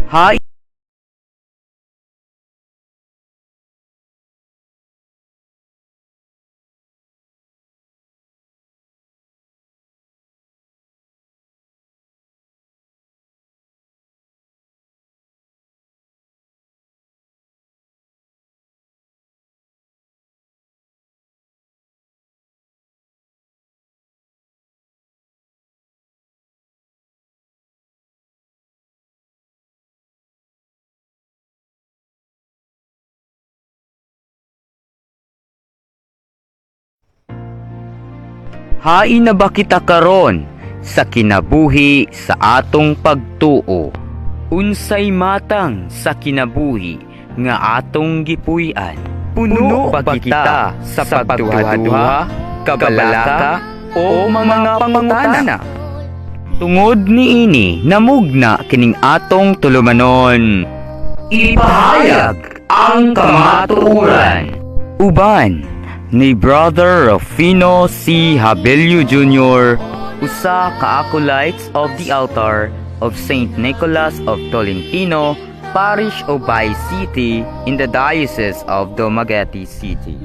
Hain Hain na ba kita karon sa kinabuhi sa atong pagtuo? Unsay matang sa kinabuhi nga atong gipuy-an? Puno ba kita sa pagduha-duha, kabalaka, o mga pangutana? Tungod niini, namugna kining atong tulumanon. Ipahayag ang kamatuoran. Uban ni Brother Rufino C. Habello Jr., usa ka acolytes of the altar of St. Nicholas of Tolentino, Parish of Bay City in the Diocese of Dumaguete City.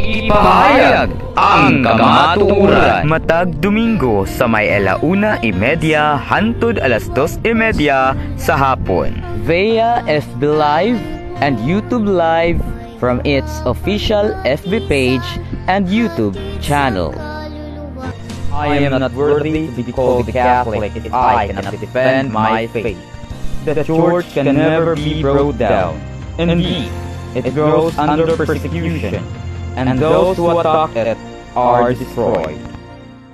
Ipahayag ang kamatuoran. Matag Domingo sa may 1:30 hantod 2:30 sa hapon. Via FB Live and YouTube Live from its official FB page and YouTube channel. I am not worthy to be called a Catholic if I cannot defend my faith. The Church can never be brought down. Indeed, it grows under persecution, and those who attack it are destroyed.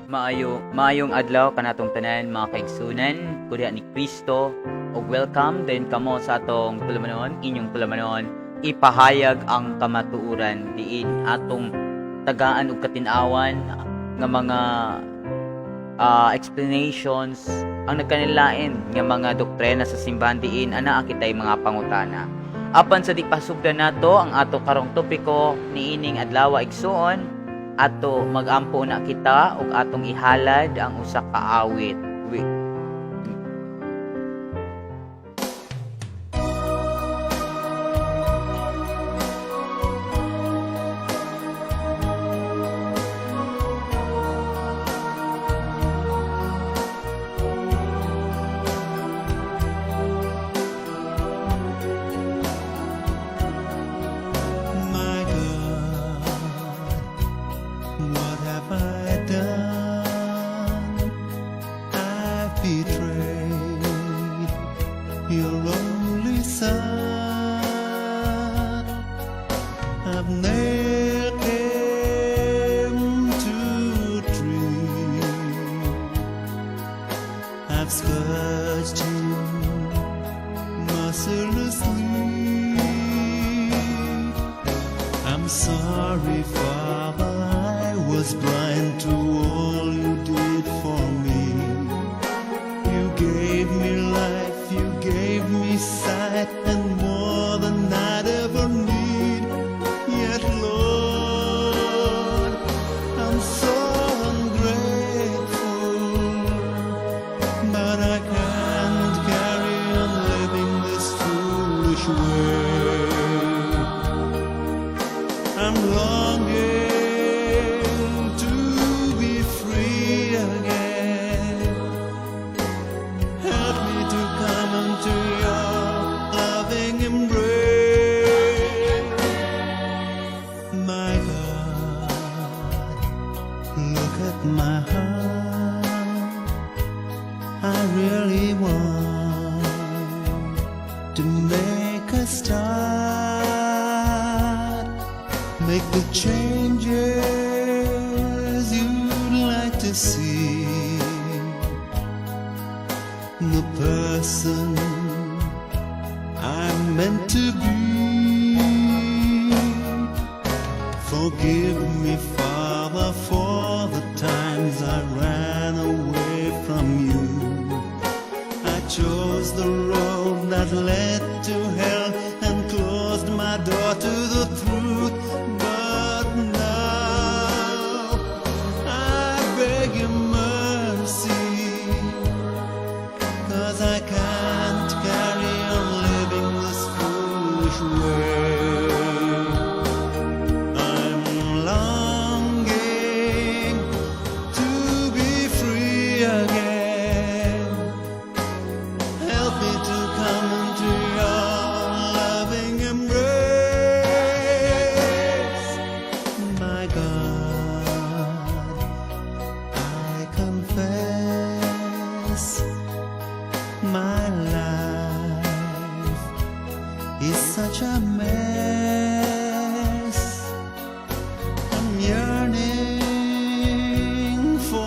Maayo, maayong adlaw kanatong tanan, mga kaigsunan, kuya ni Kristo, ug welcome din kamo sa atong tulumanon, inyong tulumanon, Ipahayag ang Kamatuoran, diin atong tagaan og katin-awan nga mga explanations ang nagkanilain nga mga doktrina sa simbahan, diin anaa kitay mga pangutana. Apan sa di pasugdan nato ang ato karong topiko niining adlaw, igsuon, ato magampo na kita ug atong ihalad ang usa ka awit. My God, what have I done? I've betrayed your only son. I've nailed him to a tree. I've scourged him mercilessly. I'm sorry, Father, I was blind to all you did for me. You gave me life, you gave me sight, and more than I'd ever need. Yet, Lord, I'm so ungrateful. But I can't carry on living this foolish way. I'm longing to be free again. Help me to come into your loving embrace. My God, look at my heart. I really want to make a start, make the changes you'd like to see. The person I'm meant to be. Forgive me, Father, for the times I ran away from you. I chose the road that led to hell and closed my door to the truth. But now I beg your mercy, 'cause I can't carry Confess my life is such a mess. I'm yearning for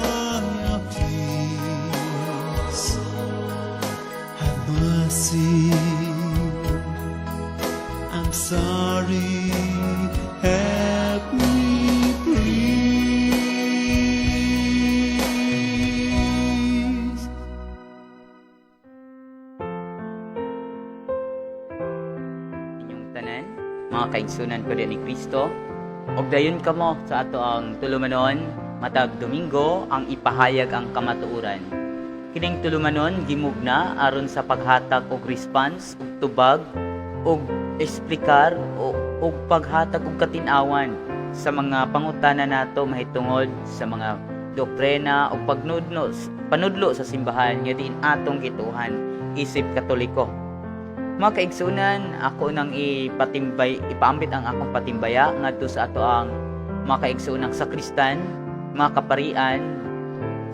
your peace. Have mercy. I'm sorry. Help me, please. Inyong tanan, mga kaigsunan ko ni Kristo, og dayon kamo sa ato ang tulumanon matag Domingo, ang Ipahayag ang Kamatuoran. Kining tulumanon gimugna aron sa paghatag og response ug tubag ug eksplikar o ug paghatag og katin-awan sa mga pangutana nato mahitungod sa mga doktrina o pagnudlo panudlo sa simbahan nga diin atong gituohan isip Katoliko. Mga kaigsunan, ako nang ipatimbay, ipaambit ang akong patimbaya ngadto sa ato ang mga kaigsunan sakristan, mga kaparian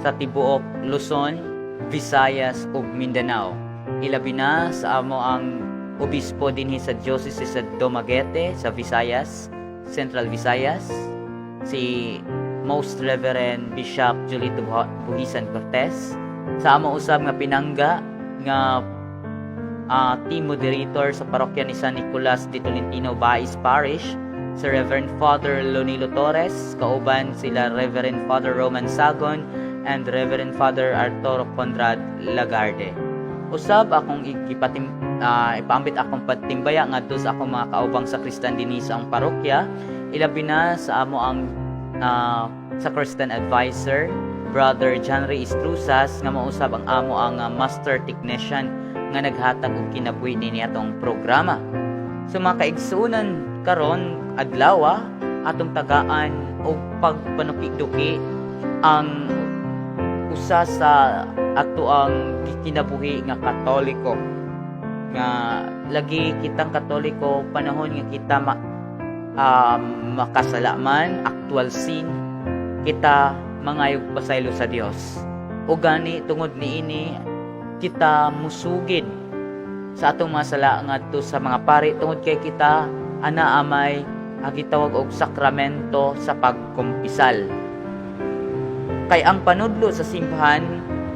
sa tibuok Luzon, Visayas ug Mindanao. Ilabi na sa amo ang obispo dinhi sa Diocese sa Dumaguete sa Visayas, Central Visayas, si Most Reverend Bishop Julito Buhisan Cortez, sa amo usab nga pinangga nga team moderator sa parokya ni San Nicolas de Tolentino Bais Parish, si Reverend Father Lonilo Torres, kauban sila Reverend Father Roman Sagon and Reverend Father Arturo Conrad Lagarde. Usab akong ipaambit akong patimbaya ngadto sa akong mga kaubang sakristan dinhi sa ang parokya, ilabi na sa amo ang sakristan advisor, Brother John Ray Estrusas, nga mausab ang amo ang master technician nga naghatag og kinabuhi nini atong programa. So mga kaigsuonan, karon adlaw atong tagaan og pagpanuki-duki ang usa sa ato ang gikinabuhi nga Katoliko, nga lagi kitang Katoliko, panahon nga kita makasala man, actual sin, kita mangayog pasaylo sa Dios. O gani tungod niini kita musugid sa atong mga sala ngadto sa mga pari tungod kay kita ana amay ang gitawag og sakramento sa pagkumpisal. Kay ang panudlo sa simbahan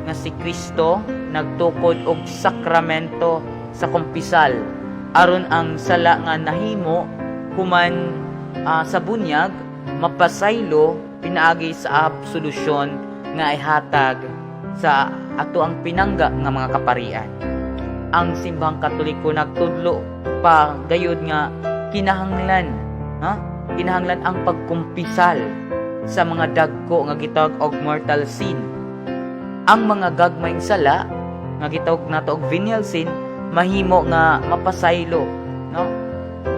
nga si Kristo nagtukod og sakramento sa kumpisal aron ang sala nga nahimo human sa bunyag mapasaylo pinaagi sa absolusyon nga ihatag sa ato ang pinangga nga mga kaparian. Ang Simbahang Katoliko nagtudlo pa gayud nga kinahanglan, ha? Kinahanglan ang pagkumpisal sa mga dagko nga gitawag og mortal sin. Ang mga gagmayng sala nga gitawag nato og venial sin mahimo nga mapasaylo, no?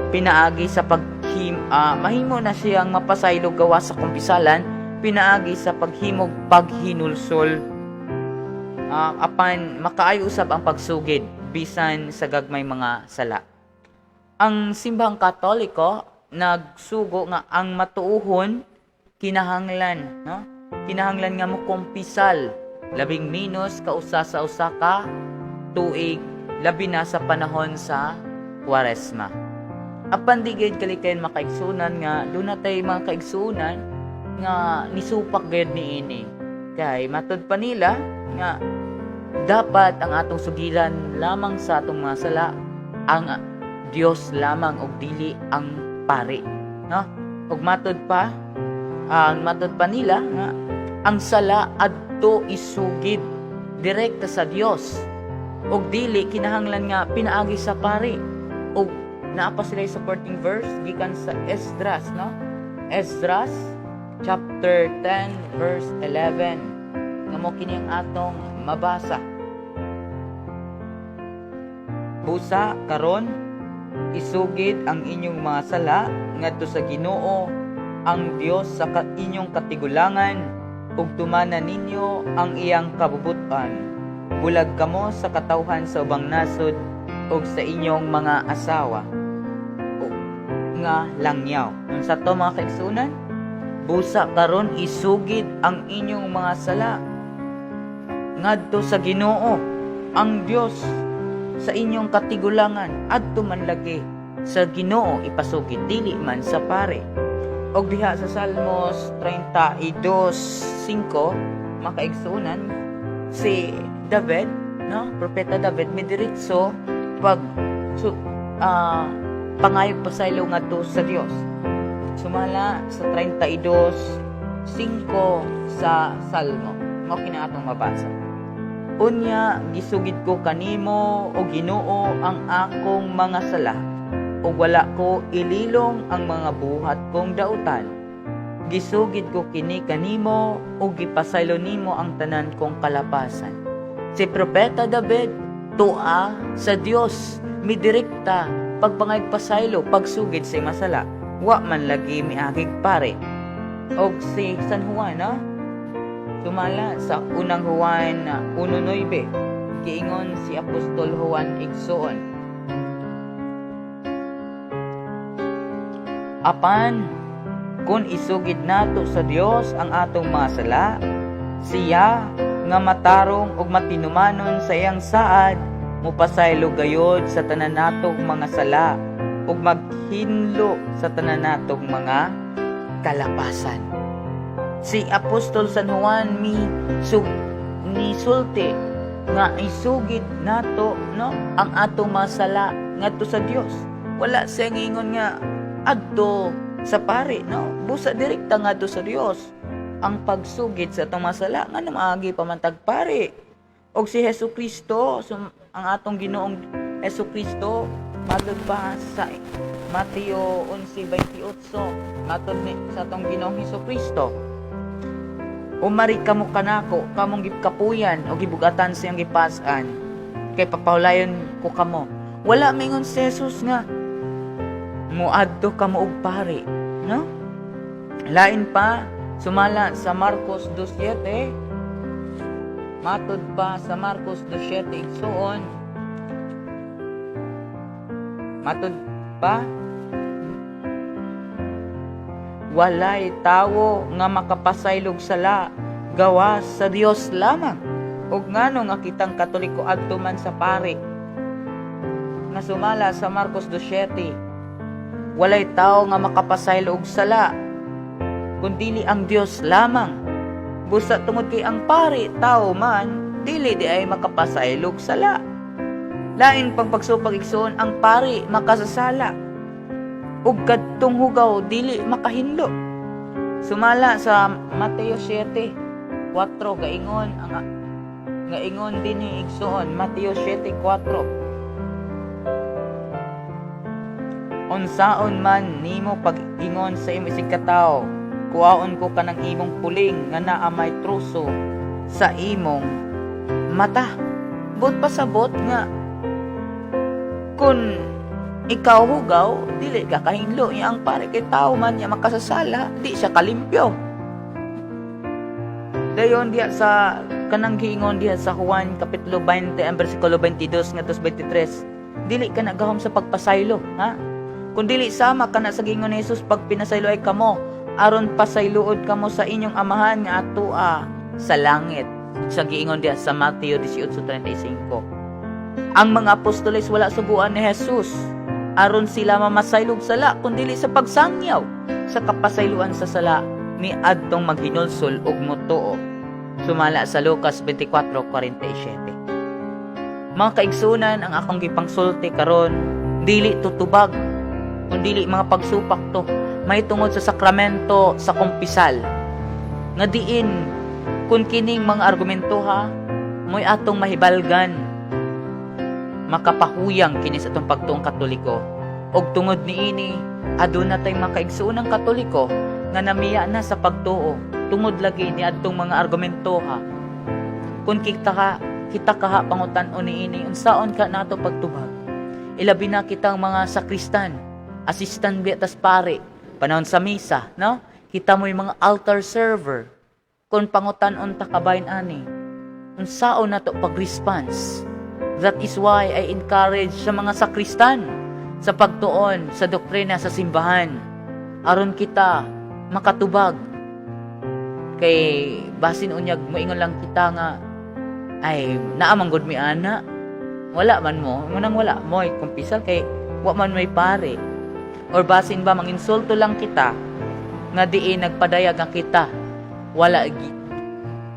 Pinaagi sa paghim mahimo na siyang mapasaylo gawa sa kumpisalan pinaagi sa paghimog paghinulsol, apan makaayo usab ang pagsugid bisan sa gagmay mga sala. Ang Simbahang Katoliko nagsugo nga ang matuohon kinahanglan, no? Kinahanglan nga mokumpisal labing minus kausa sa usa ka tuig, labi na sa panahon sa Kwaresma. Apan di gayud kalikayan, makaigsunan, nga duna tay mga kaigsunan nga nisupak gayud niini. Kay matud pa nila nga dapat ang atong sugiran lamang sa atong mga sala ang Dios lamang ug dili ang pari, no? Ug matud pa ang matud pa nila nga ang sala adto isugid direkta sa Dios ug dili kinahanglan nga pinaagi sa pari. Ug naa pa sila supporting verse gikan sa Esdras, no? Esdras chapter 10 verse 11 nga mo kini ang atong mabasa: "Busa karon isugid ang inyong mga sala ngadto sa Ginoo ang Dios sa inyong katigulangan ug tumana ninyo ang iyang kabubut-on. Bulag kamo sa katawhan sa ubang nasod ug sa inyong mga asawa o nga langyaw." Unsa to, mga kaigsunan? Busa karon isugid ang inyong mga sala Ngadto sa Ginoo ang Dios sa inyong katigulangan, adto man lagi sa Ginoo ipasugid, dili man sa pare. Og diha sa Salmos 32:5, mga kaigsuonan, si David, no, Propeta David, midiretso pag pangayog pasaylo ngadto sa Dios. Sumala sa 32:5 sa Salmo, mao kini atong mabasa: "Unya gisugid ko kanimo, o Ginoo, ang akong mga sala, ug wala ko ililong ang mga buhat kong dautan. Gisugid ko kini kanimo, ug gipasaylo nimo ang tanan kong kalapasan." Si Propeta David, tua sa Dios midirekta pagpangayog pasaylo, pagsugid sa masala, wa man lagi miagig pare. Og si San Juan, no? Sumala sa Unang Juan 1:9, giingon si Apostol Juan, igsoon: "Apan kung isugid nato sa Dios ang atong mga sala, siya nga matarong ug matinumanon sa iyang saad, mupasaylo gayod sa tanan natong mga sala ug maghinlo sa tanan natong mga kalapasan." Si Apostol San Juan mi sug nisulti nga isugid nato, no, ang atong mga sala ngadto sa Dios. Wala siya ngingon nga adto sa pare, no? Busa direkta ngadto sa Dios ang pagsugid sa atong mga sala, nga maagi pa man tag pare. Og si Hesus Kristo, ang atong Ginoong Hesus Kristo, matod pa sa Mateo 11:28, matod ni sa atong Ginoong Hesus Kristo: "Umari kamo kanako, kamong gikapuyan o gibugatan sa iyang gipas-an, kay papahulayon ko kamo." Wala mingon si Jesus nga muadto kamo og pare, no? Lain pa, sumala sa Marcos 2:7, matod pa sa Marcos 2:7, igsuon, matod pa, "Walay tawo nga makapasaylog sala gawas sa Dios lamang." Ug ngano nga kitang Katoliko adto man sa pare? Nga sumala sa Marcos 2:7, walay tawo nga makapasaylo og sala kun dili ang Dios lamang. Busa tungod kay ang pare tawo man, dili di ay makapasaylog sala. Lain pang pagsupag, igsoon, ang pare makasasala ug kadtong hugaw dili makahinlo. Sumala sa Mateo 7:4, gaingon ang gaingon dinhi, igsoon, Mateo 7:4: "Unsaon man nimo pag-ingon sa imong isigkatawo, kuhaon ko kanang imong puling nga naa may truso sa imong mata?" Buot pasabot nga kung ikaw hugaw, dili ka kahinlo. Iya ang pare kay tao man niya, makasasala, di siya kalimpyo. Dayon diha sa kanang giingon diha sa Juan kapitulo 20 ang bersikulo 22 ngadto 23, dili ka nagahom sa pagpasaylo, ha? Kung dili sama kana sa giingon ni Jesus, "Pag pinasaylo ay kamo, aron pasaylood kamo sa inyong Amahan nga atoa sa langit," sa giingon diha sa Mateo 18:35. Ang mga apostoles wala subuan ni Jesus aron sila mamasaylog sala kun dili sa pagsangyaw sa kapasayloan sa sala ni adtong maghinulsol ug motuo, sumala sa Lucas 24:47. Mga kaigsunan, ang akong gipangsulti karon dili tutubag kun dili mga pagsupak to may tungod sa sakramento sa kumpisal, nga diin kung kining mga argumento ha mo'y atong mahibalgan, makapahuyang kini sa atong pagtuong Katoliko. Og tungod niini, aduna tay mga kaigsuonang Katoliko nga namiya na sa pagtuo tungod lagi ni adtong mga argumento ha. Kung kita kaha pangutan-on niini, unsaon ka nato pagtubag? Ilabi na kitang mga sakristan, assistant biya tas pare, panahon sa misa, no? Kita mo yung mga altar server. Kung pangutan-on ta kabahin ani, unsaon nato pag-response? That is why I encourage sa mga sakristan sa pagtuon sa doktrina sa simbahan aron kita makatubag, kay basin unyag moingon lang kita nga Ay, naa man gud mi ana. Wala man mo, munang wala mo kumpisal kay wa man may pare. Or basin ba manginsulto lang kita nga diin nagpadayag ang kita wala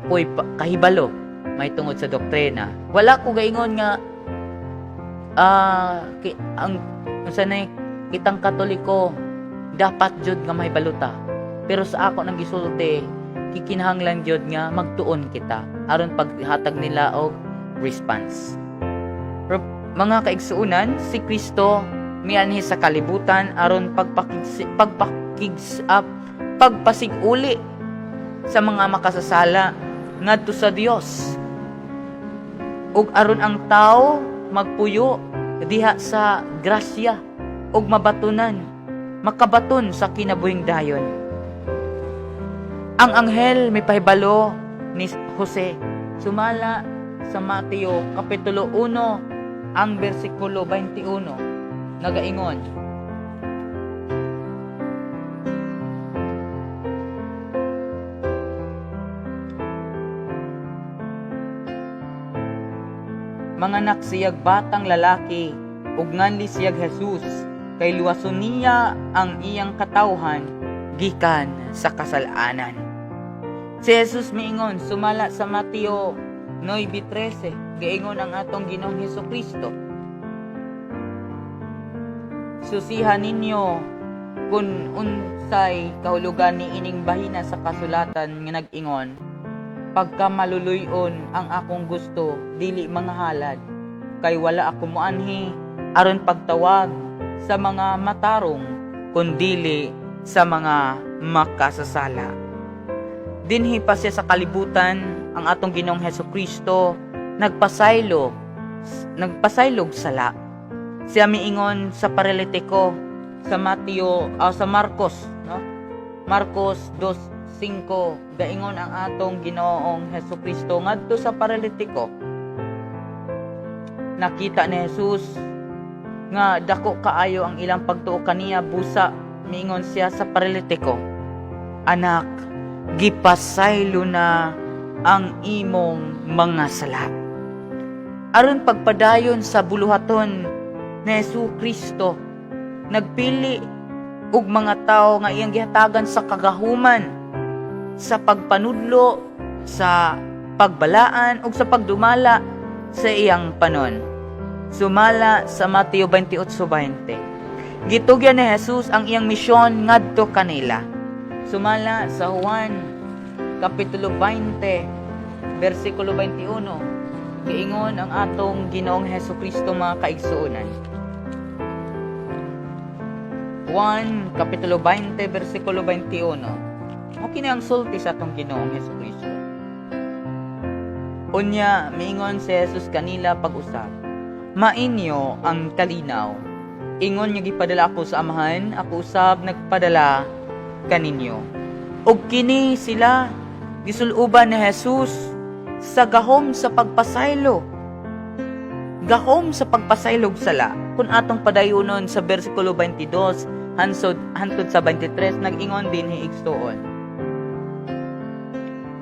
poy kahibalo may tungod sa doktrina. Wala ko gaingon nga ang unsa nay kitang Katoliko dapat jud nga mahibalo ta. Pero sa ako nang gisulti, kikinahanglan jud nga magtuon kita aron paghatag nila og response. Pero, mga kaigsuonan, si Kristo mianhi sa kalibutan aron pagpasig-uli sa mga makasasala ngadto sa Dios, ug aron ang tao magpuyo diha sa grasya ug mabatunan makabaton sa kinabuhing dayon. Ang anghel may pahibalo ni Jose sumala sa Mateo kapitulo 1 ang bersikulo 21, nagaingon: "Manganak siyag batang lalaki ug nganli siyag Jesus kay luwason niya ang iyang katawhan gikan sa kasalanan." Si Jesus miingon sumala sa Mateo 9:13, giingon ang atong Ginoong Hesukristo: "Susiha ninyo kung unsay kahulugan ni ining bahina sa kasulatan nga nag-ingon, 'Pagka maluluy-on ang akong gusto, dili mga halad,' kay wala ako moanhi aron pagtawag sa mga matarong, kundili sa mga makasasala." Dinhi pa siya sa kalibutan, ang atong Ginoong Hesukristo nagpasaylog sala. Siya miingon sa paralitiko sa Mateo, sa Marcos, no? Marcos 2:5, gaingon ang atong Ginoong Hesukristo ngadto sa paralitiko. Nakita ni Jesus nga dako kaayo ang ilang pagtuo kaniya, busa miingon siya sa paralitiko, "Anak, gipasaylo na ang imong mga sala." Aron pagpadayon sa buluhaton ni Hesus Kristo, nagpili og mga tawo nga iyang gihatagan sa kagahuman sa pagpanudlo, sa pagbalaan ug sa pagdumala sa iyang panon. Sumala sa Mateo 28:20. Gitugyan ni Jesus ang iyang misyon ngadto kanila. Sumala sa Juan kapitulo 20 bersikulo 21. Giingon ang atong Ginoong Hesukristo, mga kaigsuonan. Juan kapitulo 20 bersikulo 21. Mao kini ang sulti sa atong Ginoong Hesukristo. Unya miingon si Jesus kanila pag-usab, "Mainyo ang kalinaw. Ingon nga gipadala ako sa Amahan, ako usab nagpadala kaninyo." Og kini sila gisuluban ni Jesus sa gahom sa pagpasaylo. Gahom sa pagpasaylog sala. Kung atong padayunon sa bersikulo 22 hansod hantod sa 23, nag-ingon dinhi, igsuon.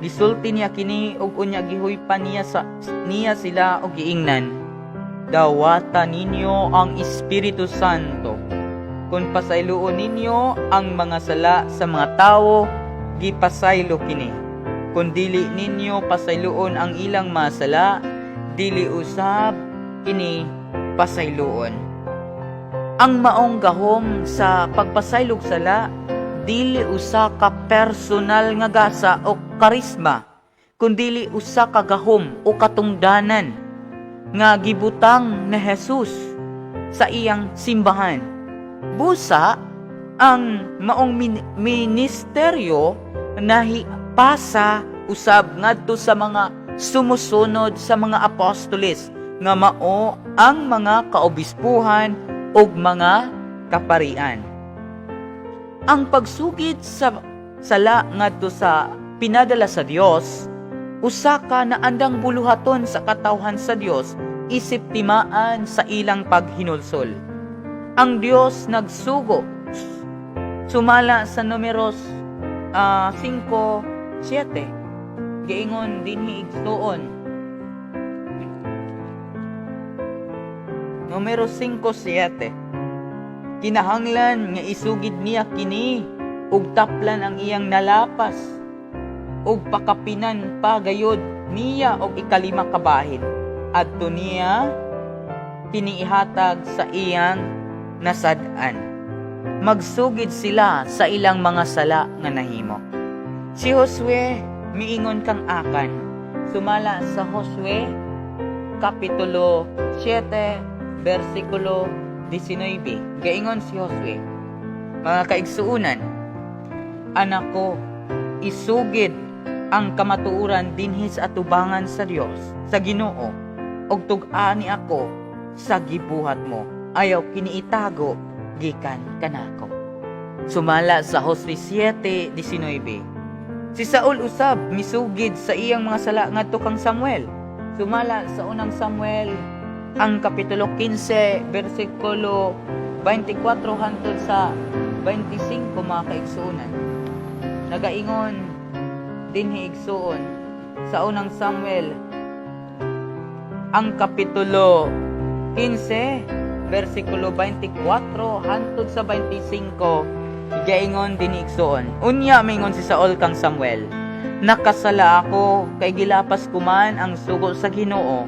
Gisulti niya kini ug unya gihuypan niya sila og giingnan, "Dawata ninyo ang Espiritu Santo. Kung pasayloon ninyo ang mga sala sa mga tawo, gipasaylo kini. Kung dili ninyo pasayloon ang ilang mga sala, dili usab kini pasayloon." Ang maong gahom sa pagpasaylog sala dili usa ka personal nga gasa o karisma, kundili usa ka gahom o katungdanan nga gibutang ni Jesus sa iyang simbahan. Busa ang maong ministeryo nahipasa usab ngadto sa mga sumusunod sa mga apostoles nga mao ang mga kaobispuhan ug mga kaparian. Ang pagsugid sa sala ngadto sa pinadala sa Dios usa ka naandang buluhaton sa katawhan sa Dios isip timaan sa ilang paghinulsol. Ang Dios nagsugo sumala sa Numeros 5:7. Giingon dinhi, igsuon. Numero 5:7. Kinahanglan nga isugid niya kini ug taplan ang iyang nalapas ug pakapinan pa gayod niya og ikalima ka bahin. Adto niya kini ihatag sa iyang nasad-an. Magsugid sila sa ilang mga sala nga nahimo. Si Josue miingon kang Akan. Sumala sa Josue kapitulo 7 bersikulo 19. Gaingon si Josue, mga kaigsuunan, anak ko, isugid ang kamatuoran dinhi sa atubangan sa Dios, sa Ginoo, ug tug-ani ako sa gibuhat mo. Ayaw kini itago gikan kanako. Sumala sa Josue 7:19. Si Saul usab misugid sa iyang mga sala ngadto kang Samuel. Sumala sa unang Samuel ang kapitulo 15 bersikulo 24 hangtod sa 25, mga kaigsuonan. Nagaingon dinhi, igsuon, sa unang Samuel ang kapitulo 15 bersikulo 24 hangtod sa 25, gaingon dinhi, igsuon. Unya mingon si Saul kang Samuel, "Nakasala ako kay gilapas ko man ang sugo sa Ginoo.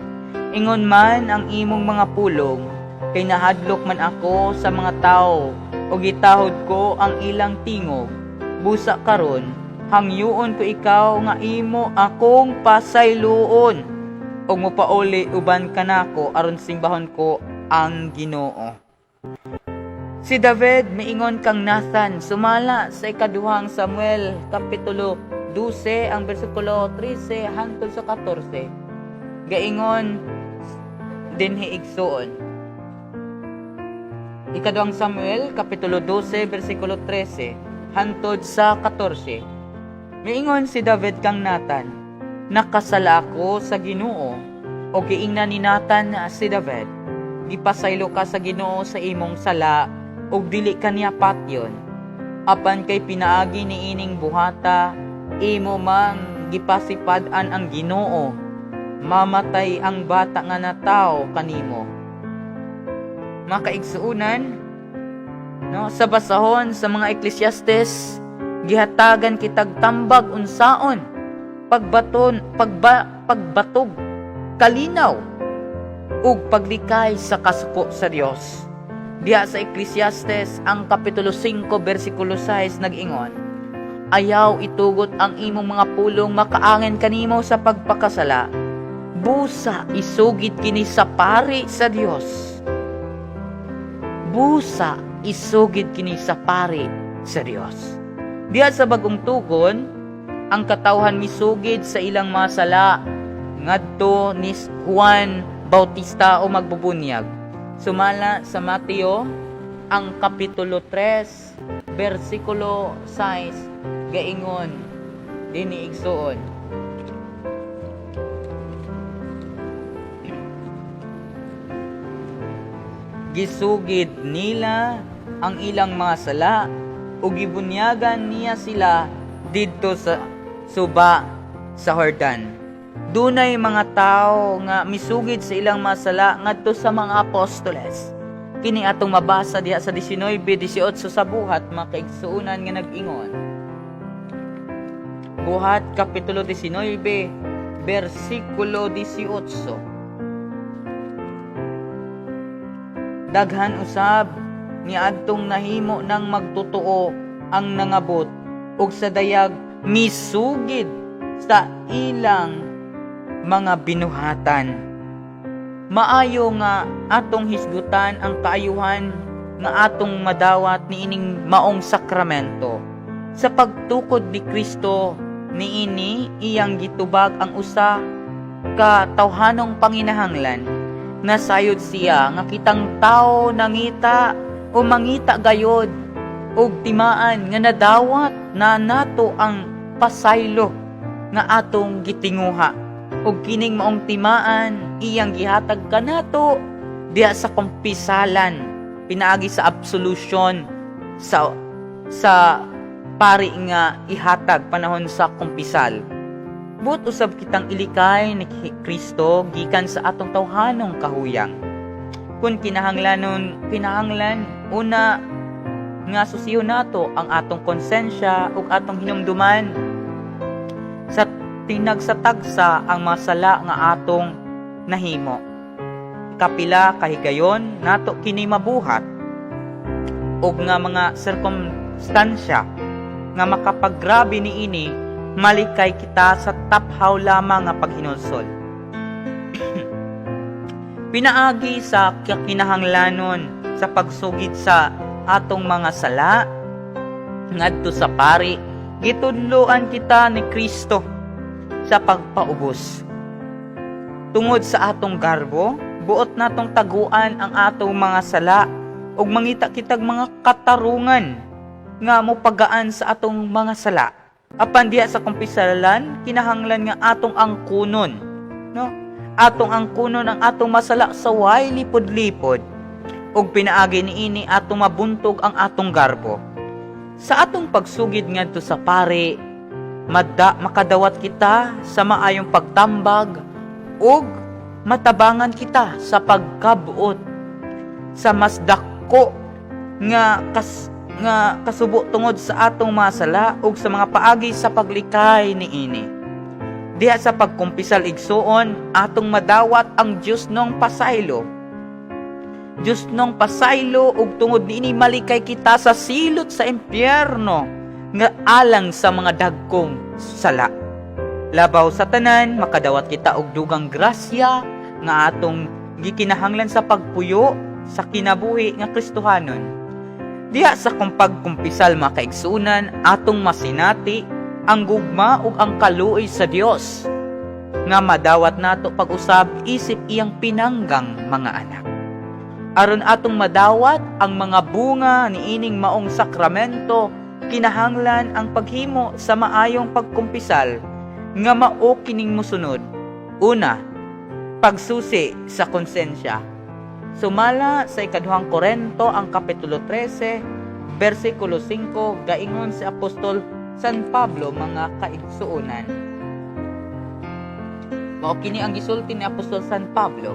Ingon man ang imong mga pulong, kay nahadlok man ako sa mga tawo ug gitahod ko ang ilang tingog. Busa karon, hangyoon ko ikaw nga imo akong pasayloon ug mopauli uban kanako aron simbahon ko ang Ginoo." Si David miingon kang Nathan, sumala sa ikaduhang Samuel kapitulo 12 ang bersikulo 13 hangtod sa 14. Gaingon dinhi, igsuon. Ikaduhang Samuel kapitulo 12 bersikulo 13 hangtod sa 14. Miingon si David kang Nathan, "Nakasala ako sa Ginoo." O giingnan ni Nathan si David, "Gipasaylo ka sa Ginoo sa imong sala ug dili ka niya patyon. Apan kay pinaagi niining buhata imo mang gipasipad-an ang Ginoo, mamatay ang bata nga natawo kanimo." Mga kaigsuonan, no, sa basahon sa mga Ecclesiastes, gihatagan kitag tambag unsaon pagbaton pagbatog kalinaw ug paglikay sa kasuko sa Dios. Diha sa Ecclesiastes ang kapitulo 5 bersikulo 6 nag-ingon, "Ayaw itugot ang imong mga pulong makaangin kanimo sa pagpakasala. Busa isugid kini sa pari sa Dios. Busa isugid kini sa pari sa Dios." Diha sa Bagong Tugon, ang katawhan misugid sa ilang mga sala ngadto ni Juan Bautista o magbubunyag. Sumala sa Mateo ang kapitulo 3 bersikulo 6, gaingon dinhi, igsuon. Gisugid nila ang ilang mga sala ug gibunyagan niya sila didto sa suba sa Jordan. Dunay mga tao nga misugid sa ilang mga sala ngadto sa mga apostoles. Kini atong mabasa diha sa 19:18 sa Buhat, mga kaigsuonan, nga nag-ingon. Buhat kapitulo 19 bersikulo 18. Daghan usab niadtong nahimo ng magtotoo ang nangabot ug sa dayag misugid sa ilang mga binuhatan. Maayo nga atong hisgutan ang kaayuhan nga atong madawat niining maong sakramento. Sa pagtukod ni Kristo niini, iyang gitubag ang usa ka tawhanong panginahanglan. Nasayod siya nga kitang tao nangita o mangita gayod og timaan nga nadawat na nato ang pasaylo nga atong gitinguha, ug kining maong timaan iyang gihatag kanato diha sa kumpisalan pinaagi sa absolution sa pari nga ihatag panahon sa kumpisal. Buot usab kitang ilikay ni Kristo gikan sa atong tawhanong kahuyang. Kung kinahanglanon, kinahanglan una nga susiyon nato ang atong konsensya ug atong hinumduman sa tinag sa tagsa ang mga sala nga atong nahimo. Kapila kahigayon nato kini mabuhat ug nga mga sirkumstansya nga makapaggrabe niini, malikay kita sa taphaw lamang nga paghinulsol. Pinaagi sa kinahanglanon sa pagsugid sa atong mga sala ngadto sa pari, gitudloan kita ni Kristo sa pagpaubos. Tungod sa atong garbo, buot natong taguan ang atong mga sala ug mangita kitag mga katarungan nga mopagaan sa atong mga sala. Apan diha sa kumpisalan, kinahanglan nga atong angkunon, no? Atong angkunon ang atong masala sa way lipod-lipod ug pinaagi niini atong mabuntog ang atong garbo. Sa atong pagsugid ngadto sa pari, makadawat kita sa maayong pagtambag ug matabangan kita sa pagkabuot sa mas dako nga kasubo tungod sa atong mga sala ug sa mga paagi sa paglikay niini. Diha sa pagkumpisal, igsuon, atong madawat ang Diosnong pasaylo. Diosnong pasaylo ug tungod niini malikay kita sa silot sa impyerno nga alang sa mga dagkong sala. Labaw sa tanan, makadawat kita og dugang grasya nga atong gikinahanglan sa pagpuyo sa kinabuhi nga Kristohanon. Diha sa pagkumpisal, mga kaigsunan, atong masinati ang gugma ug ang kaluoy sa Dios nga madawat nato pag-usab isip iyang pinanggang mga anak. Aron atong madawat ang mga bunga niining maong sakramento, kinahanglan ang paghimo sa maayong pagkumpisal nga mao kining mosunod. Una, pagsusi sa konsensya. Sumala sa Ikaduhang Korento, ang Kapitulo 13, versikulo 5, gaingon si Apostol San Pablo, mga kaigsuonan. Mao kini ang gisulti ni Apostol San Pablo: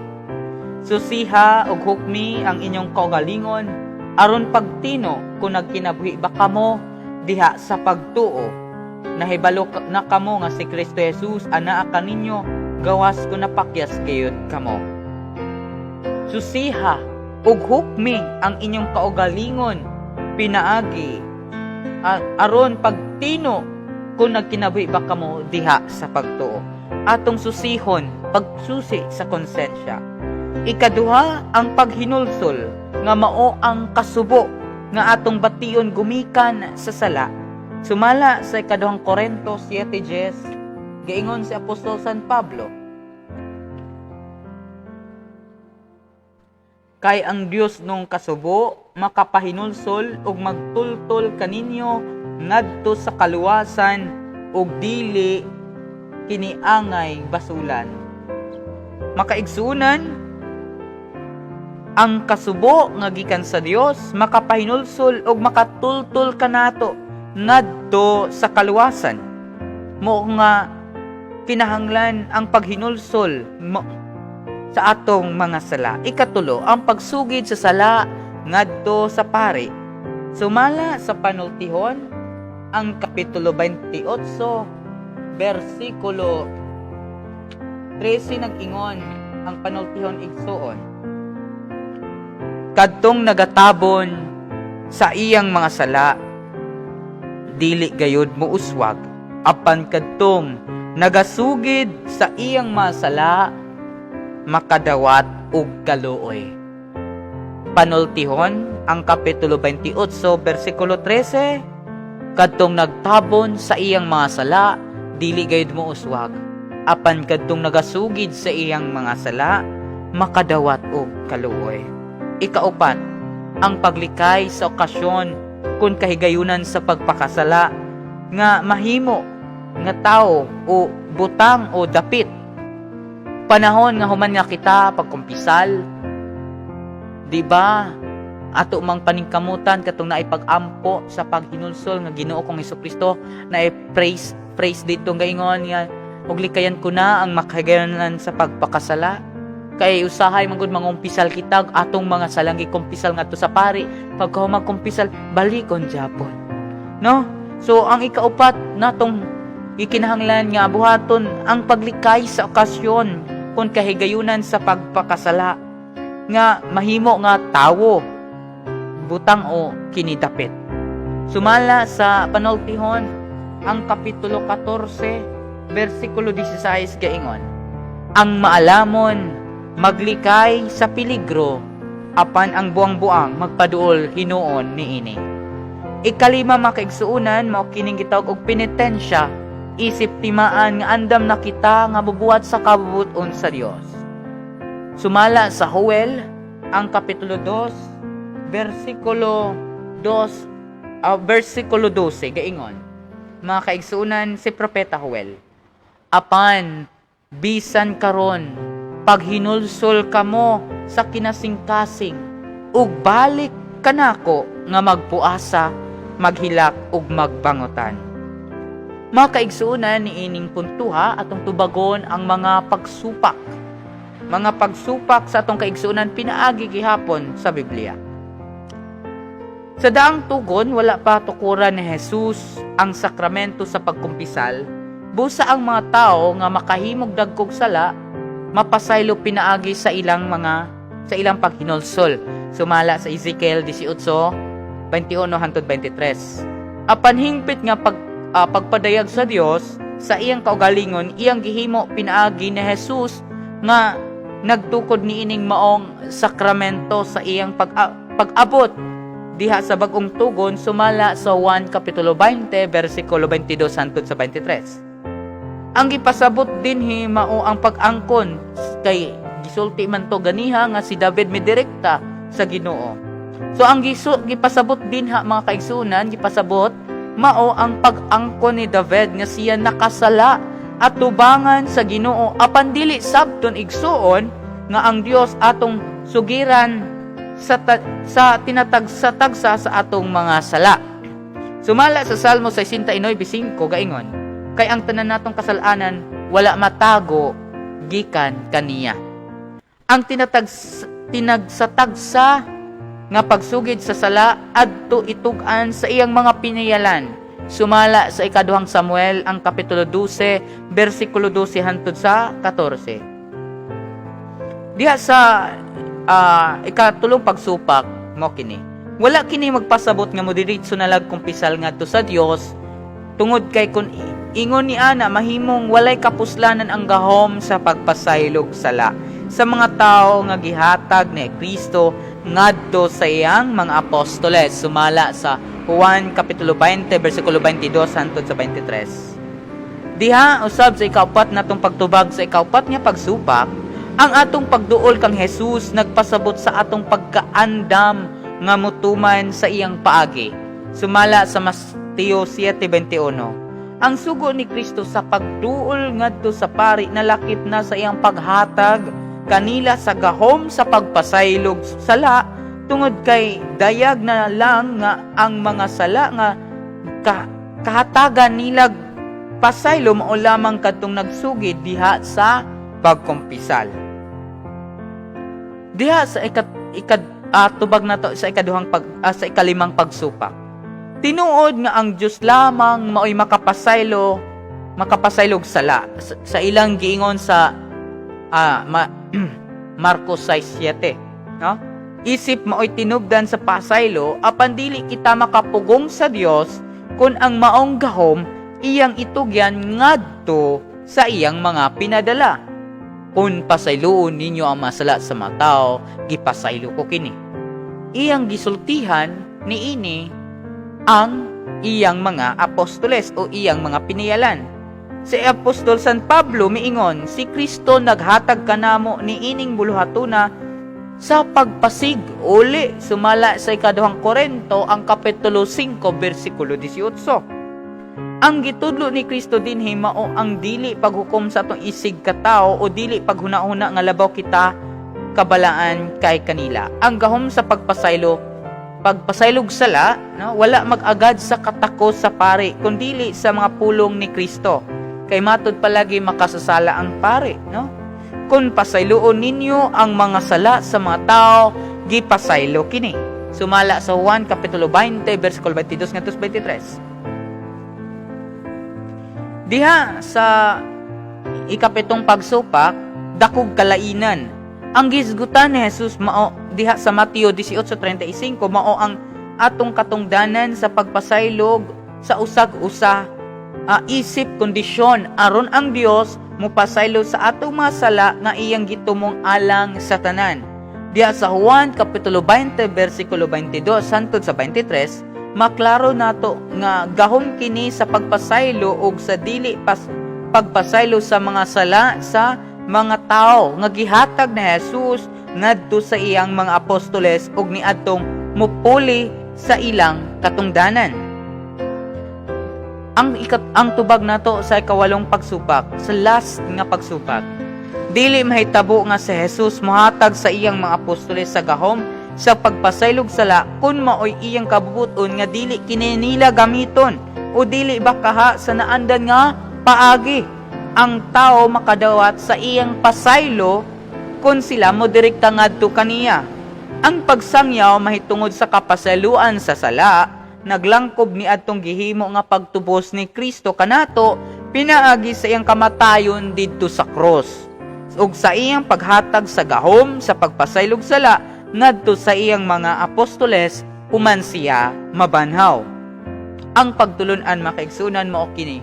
"Susiha ug hukmi ang inyong kaugalingon aron pagtino kung nagkinabuhi ba kamo diha sa pagtuo. Nahibalo na kamo nga si Kristo Jesus anaa kaninyo, gawas kung napakyas gayud kamo." Susiha ug hukmi ang inyong kaugalingon pinaagi aron pagtino kung nagkinabuhi ba kamo diha sa pagtuo. Atong susihon, pagsusi sa konsensya. Ikaduha, ang paghinulsol nga mao ang kasubo nga atong bation gumikan sa sala. Sumala sa Ikaduhang Korento 7:10, giingon si Apostol San Pablo: "Kay ang Dios nung kasubo makapahinulsol ug magtultol kaninyo ngadto sa kaluwasan ug dili kini angay basulan." Makaigsunan, ang kasubo nga gikan sa Dios makapahinulsol ug makatultol kanato ngadto sa kaluwasan. Mao nga kinahanglan ang paghinulsol sa atong mga sala. Ikatulo, ang pagsugid sa sala ngadto sa pari. Sumala sa Panultihon, ang Kapitulo 28, versikulo 13, nag-ingon ang Panultihon, igsuon: "Kadtong nagatabon sa iyang mga sala, dili gayud mouswag, apan kadtong nagasugid sa iyang mga sala, makadawat og kaluoy." Panultihon, ang Kapitulo 28, versikulo 13, kadtong nagtabon sa iyang mga sala, dili gayud mouswag, apan kadtong nagasugid sa iyang mga sala, makadawat og kaluoy. Ikaupat, ang paglikay sa okasyon kung kahigayunan sa pagpakasala nga mahimo nga tao o butang o dapit. Panahon nga human nga kita pagkumpisal, di ba? Ato mang paningkamutan katong naay pag-ampo sa paghinulsol nga Ginoo kong Hesukristo, naay praise praise dito nga ingon nga, "Ug likayan ko na ang makahigayonan sa pagpakasala." Kay usahay man gud mangumpisal kita atong mga salang gikumpisal ngadto sa pari, pagkahuman kumpisal, balikon japon, no? So ang ikaupat natong ikinahanglan nga buhaton, ang paglikay sa okasyon kon kahigayunan sa pagpakasala nga mahimo nga tawo, butang o kinidapit. Sumala sa Panultihon, ang kapitulo 14 bersikulo 16, gaingon, "Ang maalamon maglikay sa peligro, apan ang buang-buang magpaduol hinuon niini." Ikalima, mga kaigsuonan, mao kining gitawag og penitensya isip timaan nga andam na kita nga bubuhat sa kabubut-on sa Dios. Sumala sa Joel, ang kapitulo 2 bersikulo 2, bersikulo 12, gaingon, mga kaigsuonan, si Propeta Joel, "Apan bisan karon, paghinulsol kamo sa kinasingkasing ug balik kanako nga magpuasa, maghilak ug magbangutan." Mga kaigsuonan, niining puntuha atong tubagon ang mga pagsupak. Mga pagsupak sa atong kaigsuonan pinaagi gihapon sa Biblia. Sa daang tugon, wala pa tukuran ni Jesus ang sakramento sa pagkumpisal. Busa ang mga tao nga makahimog dagkog sala mapasaylo pinaagi sa ilang paghinulsol. Sumala sa Ezekiel 18:21 hangtod 23. Apan hingpit nga pagpadayag sa Dios sa iyang kaugalingon iyang gihimo pinaagi ni Jesus nga nagtukod niining maong sakramento sa iyang pag-abot diha sa bagong tugon, sumala sa 1 kapitulo 20 bersikulo 22 hangtod sa 23. Ang gipasabot dinhi mao ang pag-angkon kay gisulti man to ganiha nga si David midirekta sa Ginoo. So ang gipasabot dinha, mga kaigsunan, gipasabot mao ang pag-angkon ni David nga siya nakasala at tubangan sa Ginoo, apan dili sabton, igsuon, nga ang Dios atong sugiran sa tinatagsa-tagsa sa atong mga sala. Sumala sa Salmo 69:5, gaingon, "Kay ang tanan natong kasalanan wala matago gikan kaniya." Ang tinagsatagsa nga pagsugid sa sala adto itug-an sa iyang mga pinayalan. Sumala sa ikaduhang Samuel, ang kapitulo 12 bersikulo 12 hangtod sa 14. Diha sa ikatulong pagsupak mo kini. Wala kini magpasabot nga modiretso na lag kumpisal ngadto sa Dios tungod kay kun ingon ni ana, mahimong walay kapuslanan ang gahom sa pagpasaylog sala sa mga tao nga gihatag ni Kristo ngadto sa iyang mga apostoles, sumala sa Juan kapitulo 20 bersikulo 22 hangtod sa 23. Diha usab sa ikaupat natong pagtubag, sa ikaupat nga pagsupak, ang atong pagduol kang Jesus nagpasabot sa atong pagkaandam nga mutuman sa iyang paagi. Sumala sa Mateo 7:21. Ang sugo ni Kristo sa pagduol ngadto sa pari nalakip na sa iyang paghatag kanila sa gahom sa pagpasaylog sala tungod kay dayag na lang nga ang mga sala nga kahatagan nilag pasaylo mao lamang kadtong nagsugid diha sa pagkumpisal. Diha sa ikat, ikad tubag nato sa ikaduhang pag sa ikalimang pagsupak. Tinuod nga ang Dios lamang maoy makapasaylog sala sa ilang giingon sa Marcos 6:7, no? Isip maoy tinubdan sa pasaylo, apan dili kita makapugong sa Dios kung ang maong gahom iyang itugyan ngadto sa iyang mga pinadala. "Kung pasayloon ninyo ang masala sa mga tao, gipasaylo ko kini." Iyang gisultihan niini ang iyang mga apostoles o iyang mga piniyalan. Si Apostol San Pablo miingon, "Si Kristo naghatag kanamo niining buluhatuna sa pagpasig uli," sumala sa ikaduhang Korento, ang kapitulo 5 bersikulo 18. Ang gitudlo ni Kristo dinhi mao ang dili paghukom sa atong isig katao o dili paghuna-huna nga labaw kita kabalaan kay kanila. Ang gahom sa pagpasaylog sala, no, wala mag-agad sa katakos sa pari kundili sa mga pulong ni Kristo. Kay matud palagi makasasala ang pari, no? Kung pasayloon ninyo ang mga sala sa mga tao, gipasaylo kini. Sumala sa Juan Kapitulo 20, versikulo 22 ngadto 23. Diha sa ikapitong pagsupak, dakog kalainan. Ang gisgutan ni Jesus mao diha sa Mateo 18:35, mao ang atong katungdanan sa pagpasaylog sa usag-usa isip kondisyon aron ang Dios mopasaylo sa atong mga sala nga iyang gitumong alang sa tanan. Diha sa Juan Kapitulo 20 versikulo 22 hangtod sa 23, maklaro nato nga gahom kini sa pagpasaylo ug sa dili pagpasaylo sa mga sala sa mga tao nga gihatag ni Jesus ngadto sa iyang mga apostoles ug niadtong mupuli sa ilang katungdanan. Ang tubag nato sa ikawalong pagsupak, sa last nga pagsupak. Dili mahitabo nga si Jesus mohatag sa iyang mga apostoles sa gahom sa pagpasaylog sala kung maoy iyang kabubuton nga dili kini nila gamiton o dili ba kaha sa naandan nga paagi. Ang tao makadawat sa iyang pasaylo kung sila mo direkta ngadto kaniya. Ang pagsangyaw mahitungod sa kapasayloan sa sala naglangkob ni adtong gihimo nga pagtubos ni Kristo kanato pinaagi sa iyang kamatayon didto sa krus ug sa iyang paghatag sa gahom sa pagpasaylog sala ngadto sa iyang mga apostoles human siya mabanhaw. Ang pagtulunan, mga kaigsuonan, mao kini: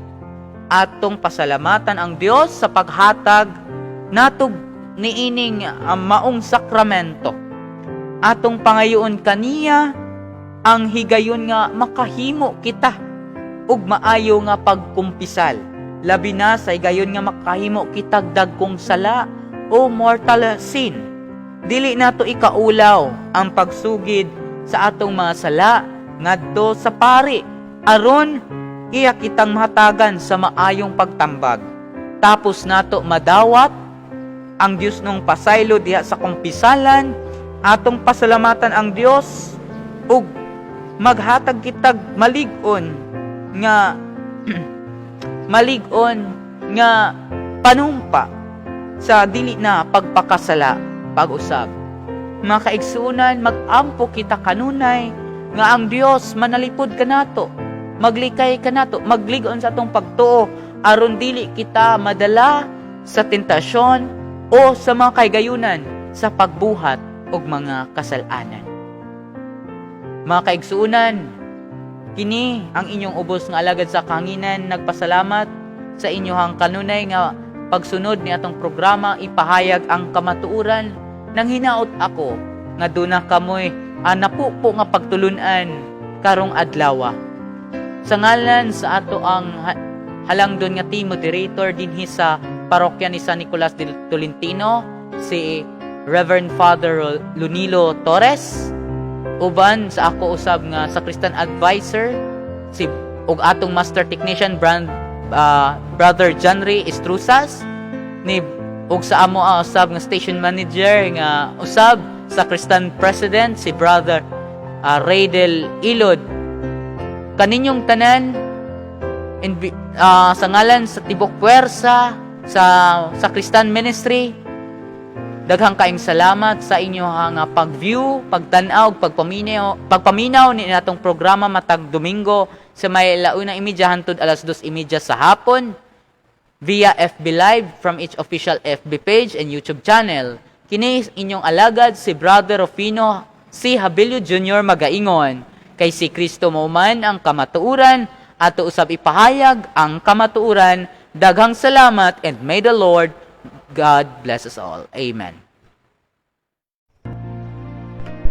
atong pasalamatan ang Dios sa paghatag natog niining maong sakramento. Atong pangayoon kaniya ang higayon nga makahimo kita ug maayo nga pagkumpisal, labi na sa higayon nga makahimo kitag dagkong sala o mortal sin. Dili nato ikaulaw ang pagsugid sa atong mga sala ngadto sa pari aron iya kitang mahatagan sa maayong pagtambag. Tapos nato madawat ang Dios nung pasaylo diha sa kumpisalan, atong pasalamatan ang Dios ug maghatag kitag malig-on nga panumpa sa dili na pagpakasala pag-usab. Mga kaigsuonan, mag-ampo kita kanunay nga ang Dios manalipod kanato, maglikay kanato, maglig-on sa atong pagtuo aron dili kita madala sa tentasyon o sa mga kaygayunan sa pagbuhat og mga kasalanan. Mga kaigsuonan, kini ang inyong ubos nga alagad sa kahanginan, nagpasalamat sa inyohang kanunay nga pagsunod ni atong programa Ipahayag ang Kamatuoran. Nang hinaot ako nga duna kamoy napupo nga pagtulunan karong adlaw. Sa ngalan sa ato ang halangdon nga team moderator dinhi sa parokya ni San Nicolas de Tolentino, si Reverend Father Lunilo Torres, uban sa ako usab nga sa Christian advisor si ug atong master technician brand Brother Janry Estrusas ni ug sa amo usab nga station manager nga usab sa Christian president, si Brother Raydel Ilod, kaninyong tanan sa ngalan sa tibok puwersa sa Christian Ministry, daghang kaayong salamat sa inyo nga pag-view, pagtan-aw, pagpaminaw ni natong programa matag Domingo sa may 1:30 hantod 2:30 sa hapon via FB Live from each official FB page and YouTube channel. Kini inyong alagad si Brother Rufino C. Habilio Jr. magaingon kay si Kristo mao man ang kamatuoran, ato usab ipahayag ang kamatuoran. Daghang salamat and may the Lord God bless us all. Amen.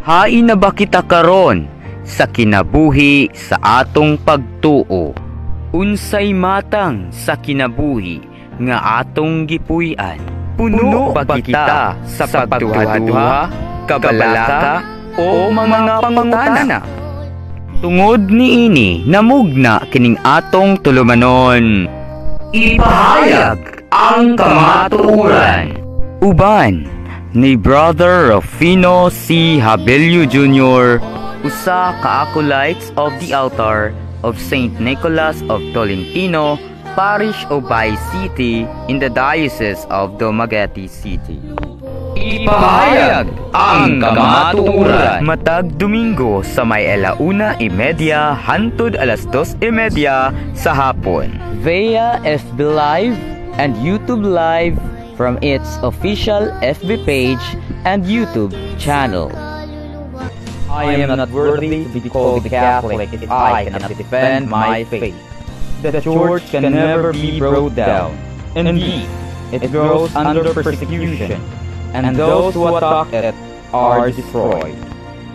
Hain na ba kita karon sa kinabuhi sa atong pagtuo? Unsay matang sa kinabuhi nga atong gipuy-an? Puno ba kita sa pagduha-duha, kabalaka, o mga pangutana? Tungod niini, namugna kining atong tulumanon. Ipahayag ang Kamatuoran. Uban ni Brother Rufino C. Habelio Jr., usa ka acolytes of the altar of Saint Nicholas of Tolentino. Parish of Bais City in the Diocese of Dumaguete City. Ipahayag ang kamatuoran. Matag Domingo sa may 1:30 hantod 2:30 sa hapon. Via FB Live and YouTube Live from its official FB page and YouTube channel. I am not worthy to be called a Catholic if I cannot defend my faith. The Church can never be brought down. Indeed, it grows under persecution, and those who attack it are destroyed.